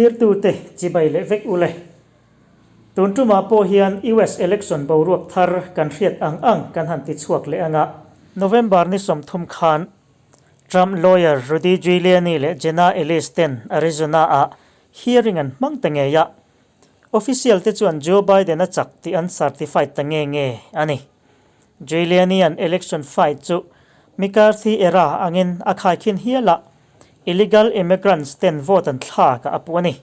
Thlirtute chibai leh vek ule. Tun tumah pawh hian US election boruak thar kan hriat ang ang kan han ti chhuak leh anga. November ni 30 khan Trump lawyer Rudy Giuliani leh Jenna Ellis ten Arizona-ah hearing an hmang ta ngei a. Official te chuan Joe Biden a chak tih an certified ta nge nge a ni. Giuliani an election fight chu McCarthy era angin a khaikhin hial a, illegal immigrants ten vote an thlak a pu a ni.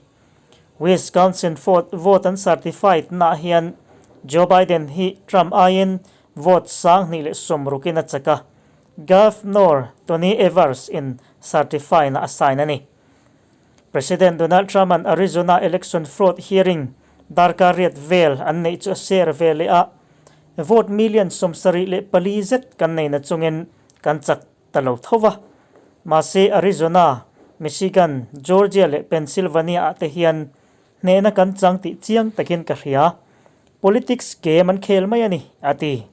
Wisconsin vote an certified naah hian Joe Biden hi Trump aiin vote 2060 in a chak a, Governor Tony Evers in certify na a sign a ni. President Donald Trump an Arizona election fraud hearing darkar riat vel an neih chu a share ve leh a, vote million 74 zet kan nei na chungin kan chak ta lo tho va. Mahse Arizona, Michigan, Georgia leh Pennsylvania ah te hian hnehna kan chang tih chiang takin ka hria. Politics game an khel mai a ni, a ti.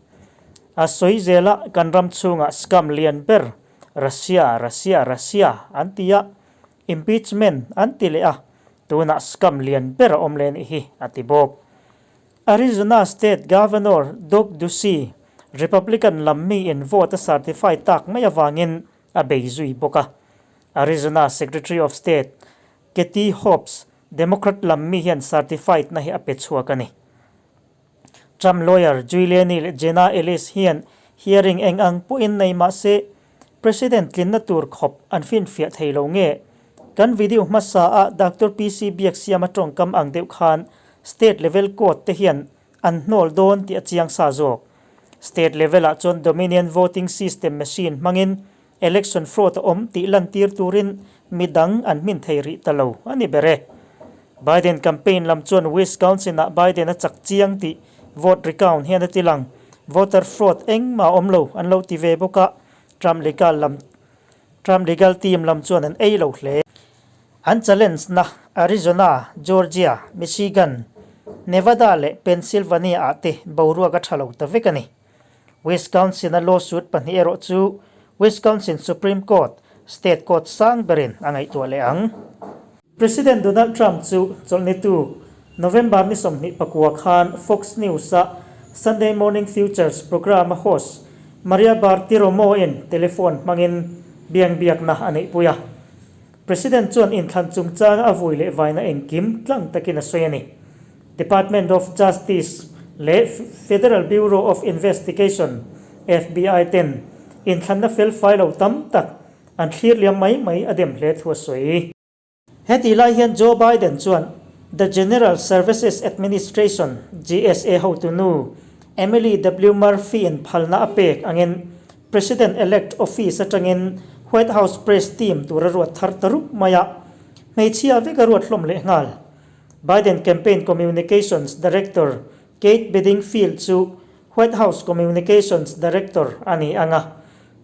A sawi zela kan ram chhungah scam lian ber Russia, Russia, Russia an ti a, impeachment an ti leh a, tunah scam lian ber a awm leh nih hi, a ti bawk. Arizona State Governor Doug Ducey, Republican lam miin vote a certify tak mai avangin a bei zui bawk a. Arizona Secretary of State Katie Hobbs, Democrat lam mi hian certified na hi a pe chhuak a ni. Trump lawyer Giuliani leh Jenna Ellis hian hearing eng ang pawhin nei mah se President tlinna tur khawp an finfiah thei lo nge? Kan video hmasa a Doctor PC Biaksiama tawngkam ang deuh khan state level court te hian an hnawl dawn tih a chiang sa zawk. State level ah chuan Dominion voting system machine hmangin Election fraud a awm tih lantir turin midang an hmin thei rih ta lo a ni ber e. Biden campaign lam chuan Wisconsin-ah Biden a chak chiang tih vote recount hian a ti lang. Voter fraud engmah a awm lo an lo ti ve bawk a, Trump legal lam Trump legal team lam chuan an ei lo hle. An challenge na Arizona, Georgia, Michigan, Nevada leh Pennsylvania-ah te boruak a tha lo ta vek a ni. Wisconsin-a lawsuit pahnih erawh chu Wisconsin Supreme Court, state court sang berin a ngaihtuah leh ang. President Donald Trump chu chawlhnitu November ni 29 khan Fox News-a Sunday Morning Futures program-a host Maria Bartiromo-in telephone hmangin biangbiakna a neihpui a. President chuan inthlan chungchanga a vui leh vaina engkim tlang takin a sawi a ni. Department of Justice leh Federal Bureau of Investigation, FBI, ten inthlanna fel fai lo tam tak an thlir liam mai mai a dem hle thu a sawi. Hetih lai hian Joe Biden chuan The General Services Administration, GSA, hotunu Emily W. Murphy-in phalna a pek angin President-elect office atangin White House press team tur a ruat thar ta rup mai a, hmeichhia vek a ruat hlawm leh nghal. Biden campaign communications director Kate Bedingfield chu White House communications director a ni ang a,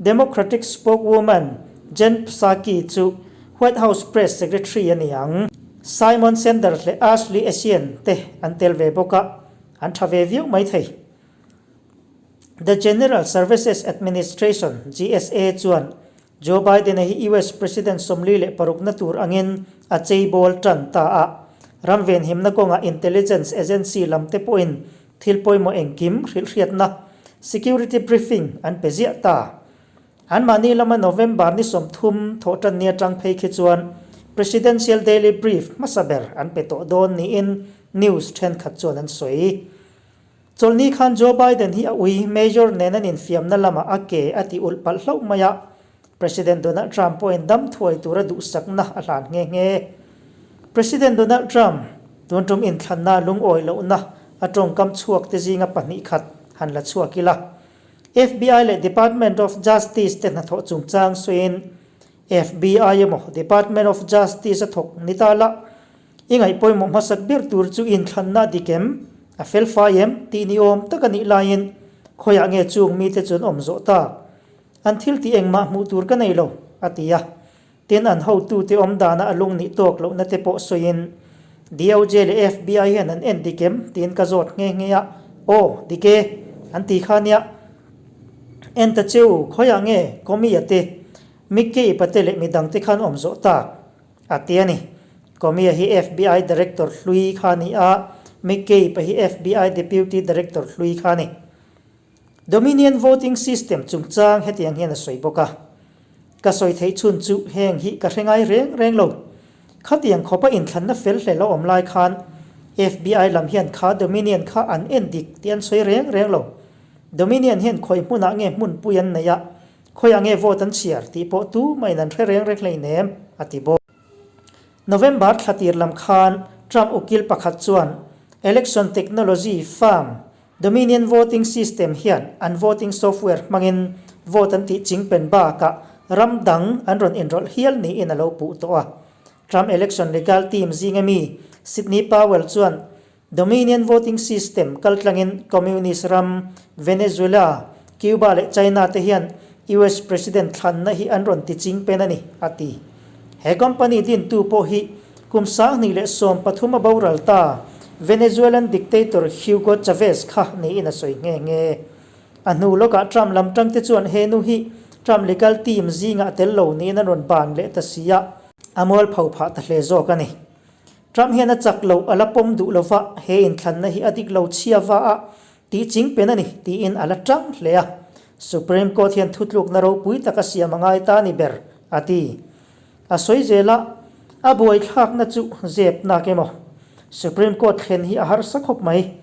Democratic spokeswoman Jen Psaki chu White House press secretary a ni ang. Simon Sanders leh Ashley Essien te an tel ve bawk a, an tha ve viau mai thei. The General Services Administration, GSA, chuan Joe Biden-a hi US President 46na tur angin a cheibawl tan ta a. Ram venhimna kawngah intelligence agency lam te pawhin thil pawimawh engkim hrilhhriatna, security briefing, an pe ziah ta. Anmahni lama November ni 30 thawh tan ni atang phei khi chuan Presidential Daily Brief hmasa ber an pe tawh dawn niin news thenkhat chuan an sawi. Chawlhni khan Joe Biden hi a ui Major nen an infiamna lamah a ke a ti ulh palh hlauh mai a, President Donald Trump pawhin dam thuai tura duhsakna a hlan nghe nghe. President Donald Trump tun tum inthlanna lungawi lohna a tawngkam chhuak te zinga pahnih khat han la chhuak ila. FBI leh Department of Justice te hnathawh chungchang sawiin FBI emaw Department of Justice a thawk ni ta la, I ngaih pawimawh hmasak ber tur chu inthlanna a dik em? A fel fai em? Tih ni awm tak a nih laiin khawiah nge chung mite chu an awm zawh tak? An thil tih engmah hmuh tur ka nei lo, a ti a. Tin, an hotute awm dana a lung nih tawk lohna te pawh sawiin DOJ leh FBI hian an en dik em? Tiin ka zawt nghe nghe a. Aw, dik e, an ti kha nia. En ta cheu, khawiah nge Comey-a te, Mickey-i pate leh midangte khan awm zawh tak? A ti a ni. Comey-a hi FBI Director hlui kha a ni a, McCabe-a hi FBI Deputy Director hlui kha a ni. Dominion voting system chungchang hetiang hian a sawi bawk a, Ka sawi theih chhun chu heng hi ka hre ngai reng reng lo. Khatiang khawpa inthlanna fel hlel a awm lai khan FBI lam hian kha Dominion kha an en dik tih an sawi reng reng lo. Dominion hian khawi hmunah nge hmunpui an neih a, khawiah nge vote an chhiar tih pawh tumahin an hre reng reng hleinem, a ti bawk. November thla tir lam khan Trump ukil pakhat chuan election technology firm Dominion Voting System hian an voting software hmangin vote an tih chingpen bakah ram dang an rawn inrawlh hial niin a lo puh tawh a. Trump election legal team zinga mi Sidney Powell chuan Dominion Voting System kaltlangin Communist ram Venezuela, Cuba leh China te hian US President thlanna hi an rawn ti chingpen a ni, a ti. He company dintu pawh hi kum 2013 a boral ta Venezuelan dictator Hugo Chavez kha niin a sawi nghe nghe. A hnu lawkah Trump lam tangte chuan he nu hi Trump legal team zingah a tel lo niin an rawn ban leh ta si a, a mualpho phah ta hle zawk a ni. Trump hian a chak loh a la pawm duh lova, he inthlanna hi a dik lo chhia va a tih chingpen a ni tiin a la tang hle a. Supreme Court hian thutlukna ropui tak a siam a ngai ta a ni ber, a ti. A sawi zel a, a buaithlakna chu zep nak emaw? Supreme Court thlen hi a harsa khawp mai.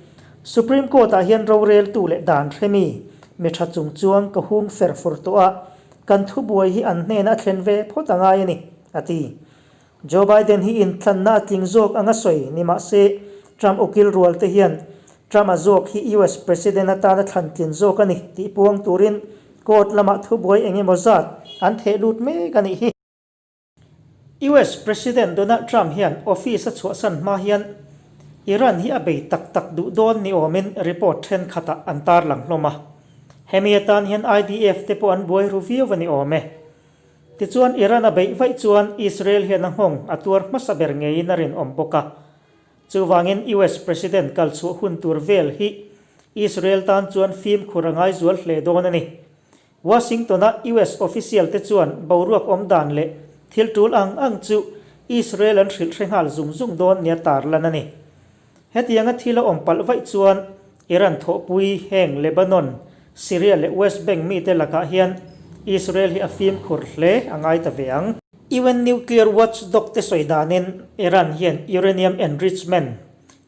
Supreme Court-ah hian roreltu leh dan hremi mi tha chung chuang ka hung fer fur tawh a, kan thubuai hi an hnena a thlen ve phawt a ngai a ni, a ti. Joe Biden hi inthlanna a tling zawk anga sawi ni mah se, Trump ukil rual te hian Trump-a zawk hi US President atana thlan tlin zawk a ni tih puang turin court lamah thubuai eng emaw zat an theh lut mek a nih hi. US President Donald Trump hian office a chhuahsan hma hian Iran hi a bei tak tak duh dawn ni awmin report thenkhatah an tarlang hlawm a. Hemi atan hian IDF te pawh an buai ru viau a ni awm e. Tichuan, Iran a beih vaih chuan Israel hian a nghawng a tuar hmasa ber ngeiin a rinawm bawk a. Chuvangin US President kal chhuah hun tur vel hi Israel tan chuan fimkhur a ngai zual hle dawn a ni. Washington-a US official te chuan boruak awm dan leh thil tul ang ang chu Israel an hrilh hre nghal zung zung dawn nia tarlan a ni. Hetianga thil a awm palh vaih chuan Iran thawhpui heng Lebanon, Syria leh West Bank mite lakah hian Israel hi a fimkhur hle a ngai ta ve ang. UN nuclear watchdog te sawi danin Iran hian uranium enrichment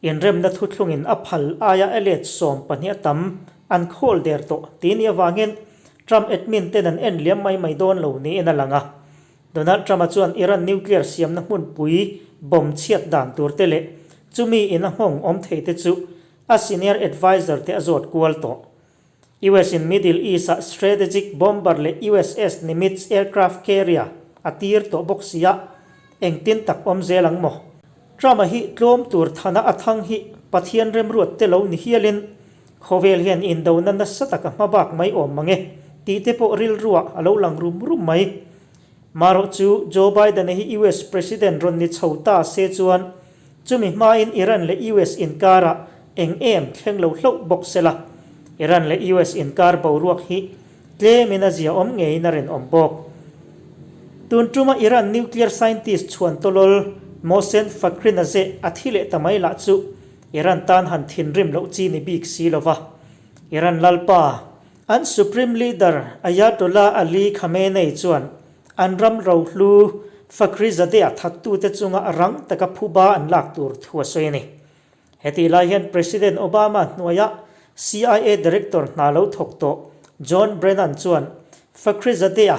inremna thuthlungin a phal aia a let 12 a tam an khawl der tawh tih ni avangin Trump admin ten an en liam mai mai dawn lo niin a lang a. Donald Trump-a chuan Iran nuclear siamna hmunpui bomb chhiat dan tur te leh chumi in a nghawng awm thei te chu a senior adviser te a zawt kual tawh. US in Middle East-ah strategic bomber leh USS Nimitz aircraft carrier a tir tawh bawk si a, engtin tak awm zel ang maw? Trump-a hi tlawm tur thana a thang hi Pathian remruat te lo ni hialin khawvel hian indona nasa taka hma bak mai awm mang e tih te pawh rilruah a lo lang rum rum mai. Marawh chu Joe Biden-a hi US President rawn ni chho ta se chuan chumi hmain Iran leh US inkarah eng em thleng lo hlauh bawk se la, Iran leh US inkar boruak hi tlemin a zia awm ngeiin a rinawm bawk. Tun tuma Iran nuclear scientist chhuan tawlawl Mohsen Fakhrinazeh a thi leh ta mai lah chu Iran tan han thinrim loh chi ni bik si lo va. Iran lalpa, An Supreme Leader Ayatollah Ali Khamenei chuan an ram rohlu Fakhrizadeh-a thattute chunga rang taka phuba an lak tur thu a sawi a ni. Hetih lai hian President Obama hnuaia CIA Director hna lo thawk tawh John Brennan chuan Fakhrizadeh-a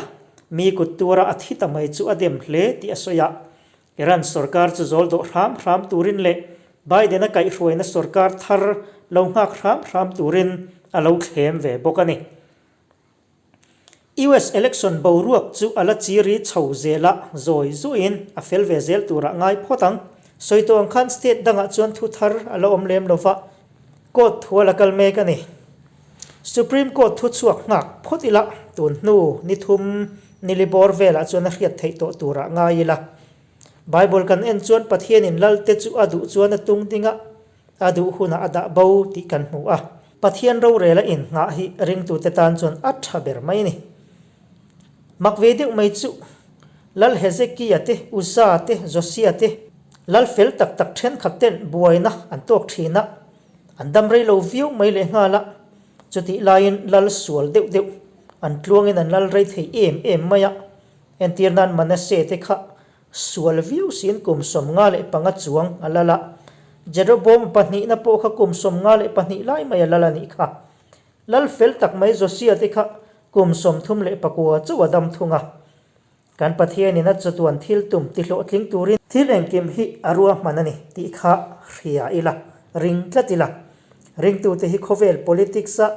mi kut tura a thi ta mai chu a dem hle tih a sawi a. Iran sorkar chu zawl dawh hram hram turin leh Biden-a kaihhruaina sorkar thar lo nghak hram hram turin a lo thlem ve bawk a ni. US election boruak chu a la chiri chho zel a, zawi zuiin a fel ve zel turah ngai phawt ang. Sawi tawh ang khan state dangah chuan thu thar a la awm lem lo va, court thu a la kal mek a ni. Supreme Court thu chhuak nghak phawt ila, tun hnu ni thum nili bawr velah chuan a hriat theih tawh turah ngai ila. Bible kan en chuan Pathianin Lalte chu a duh chuan a tung ding a, a duh hunah a dah bo tih kan hmu a. Pathian rorela innghah hi ringtute tan chuan a tha ber mai a ni. Mak ve deuh mai chu Lal Hezekia te, Uza te, Josia te. Lal fel tak tak thenkhat ten buaina an tawk thin a, an dam rei lo viau mai leh nghal a, chutih laiin lal sual deuh deuh an tluangin an lal rei thei em em mai a, entir nan Manasseh te kha sual viau siin kum 55 chuang a lal a, Jeroboam pahnihna pawh kha kum 52 lai mai a lal a nih kha. Lal fel tak mai Josiah te kha kum 39 chauh a dam thung a. Kan Pathianin a chatuan thil tum ti hlawhtling turin thil engkim hi a ruahman a ni tih kha hria ila, ring tlat ila. Ringtute hi khawvel politics-a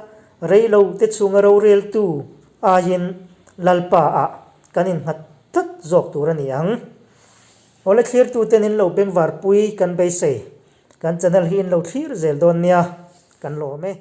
reilo te chhunga roreltu aiin Lalpa-ah kan innghat tlat zawk tur a ni ang. Awle thlirtuten in lo bengvarpui kan beisei. Kan channel hi in lo thlir zel dawn nia, kan lawm e.